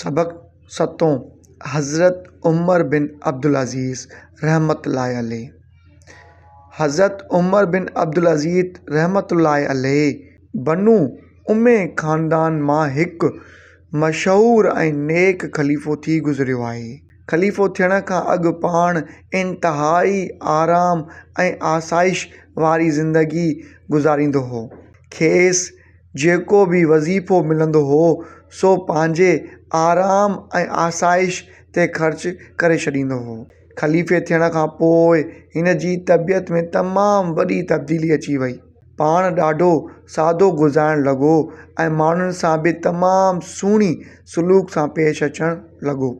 سبق ستون، حضرت عمر بن عبدالعزيز رحمة الله عليه حضرت عمر بن عبدالعزيز رحمة الله عليه بنو اميه خاندان مان هڪ مشهور ۽ نيڪ خليفو ٿي گذريو آهي. خليفو ٿيڻ کان اڳ پاڻ انتهائي آرام ۽ آسائش واري زندگي گذاريندو هو. کيس جيڪو به وظيفو ملندو هو، سو پنهنجي آرام ۽ آسائش تي خرچ ڪري ڇڏيندو هو. خليفي ٿيڻ کان پوء هن جي طبيعت ۾ تمام وڏي تبديلي اچي وئي. پاڻ ڏاڍو سادو گذارڻ لڳو ۽ ماڻهن سان به تمام سهڻي سلوڪ سان پيش اچڻ لڳو.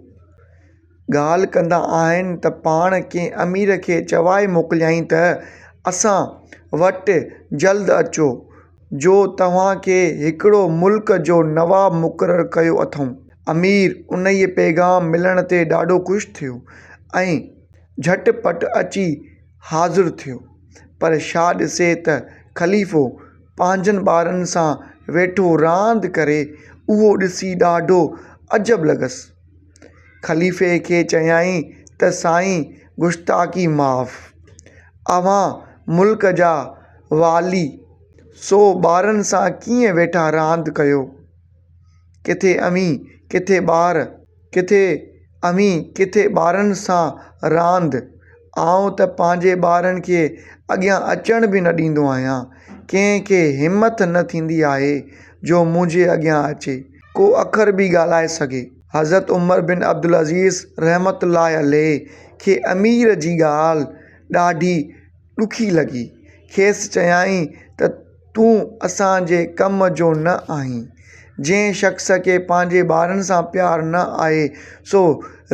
ڳالهه ڪندا آهن ته پاڻ ڪنهن امير کي چوائي موڪليائين ته اسان وٽ جلد اچو جو توهان کي هڪڙو ملڪ جو نواب مقرر ڪيو اٿئون. امير انهيء پيغام ملڻ تي ڏاڍو خوش ٿيو ۽ جهٽ پٽ اچي حاضر ٿيو. پر ڇا ڏسي ته خليفو پنهنجن ٻارن سان ويٺو راند ڪري، اهو ڏسي ڏاڍو عجب لڳس. خليفي کي چيائين ته سائين گستاخي معاف، اوهان ملڪ جا والي سو ٻارن سان ڪيئن ويٺا راند ڪيو؟ ڪٿي اوهين ڪٿي ٻار، ڪٿي اوهين ڪٿي ٻارن سان راند، آئون ته پنهنجي ٻارن کي اڳيان اچڻ به نه ڏيندو آهيان، ڪنهن کي همٿ نه ٿيندي آهي جو منهنجي اڳيان اچي ڪو اکر به ڳالهائي سگهي. حضرت عمر بن عبدالعزيز رحمة الله عليه کي امير جي ڳالهه ڏاڍي ڏکي لڳي. کيس چيائين ته تون اسان جي ڪم جو نه آهين. جنهن شخص کي پنهنجي ٻارن سان پيار نه آهي سو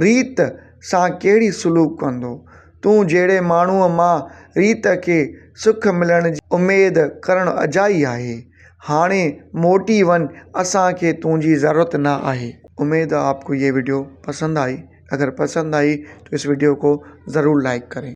رعيت سان ڪهڙي سلوڪ ڪندو. تون جهڙي ماڻهوء مان رعيت کي سک ملڻ جي اميد ڪرڻ اجائي آهي. هاڻي موٽي وڃ اسان کي تنهنجي ضرورت نه آهي. اميد آپ ڪو يي وڊيو پسند آئي اگر پسند آئي تو اس وڊيو ڪو ضرور لائيڪ ڪرين.